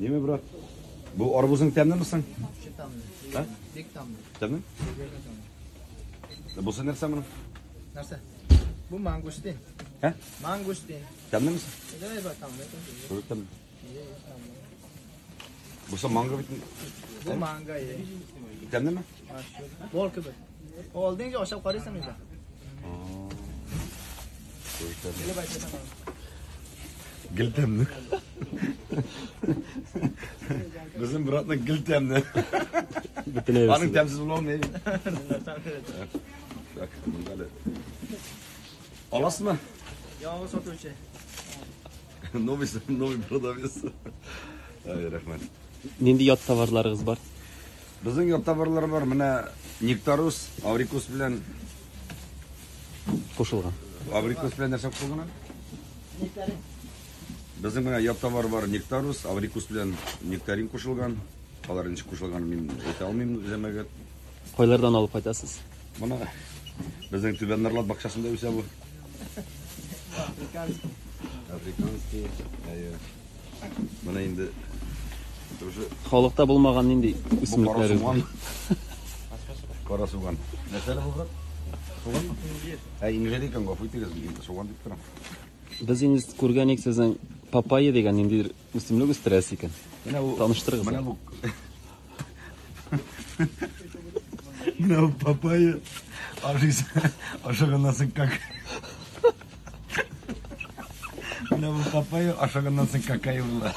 Неме, брат? Бу арбузың тәмлеме соң? Тәмле. Ә? Бик тәмле. Тәмле? Бусы нәрсә моның? Нәрсә? Бу мангустин. Ә? Мангустин. Тәмлеме соң? Әйдә, бер тәмле. Күреп тәмле. Бусы манго бит. Бу манго, е. Тәмлеме? Bol кебек. Алдың ашап карыйсың инде. Күреп тәмле. Килеп әйтәсең. Гел тәмле. Безнең братның гел тәмле. Бөтен Аның әйберсе. тәмсез була алмый. Так, монда әле. Аласызмы? Яңа сатучы. Новый, новый продавец. Ай, рәхмәт. Нинди ят товарларыгыз бар? Безнең ят товарлар бар. Менә нектарус, абрикос белән Кушылган. абрикос белән нәрсә кушылган әле? Безнең менә ят товар бар, нектарус, абрикос белән нектарин кушылган. Алар ничек кушылган мин әйтә алмыйм, җәмәгать. Кайлардан алып кайтасыз? Моны безнең Түбән Норлат бакчасында үсә бу. Африканский. Африканский. Әйе. Менә инде уже Халыкта булмаган нинди бу кара үсемлекләрегез бар? суган. Кара суган. Нәрсә әле бу, брат? Суганмы? Ә, инжир икән, гафу итегез, мин суган дип торам. Без инде күргән идек сезнең папайя дигән ниндидер үсемлек үстерәсез икән. Менә бу Таныштырыгыз. Менә бу Менә бу папайя ашыйсың, ашаганнан соң как. Менә бу папайя ашаганнан соң какая була.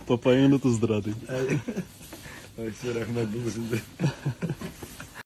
Папайяны туздыра ди. Ай, все, рәхмәт булсын.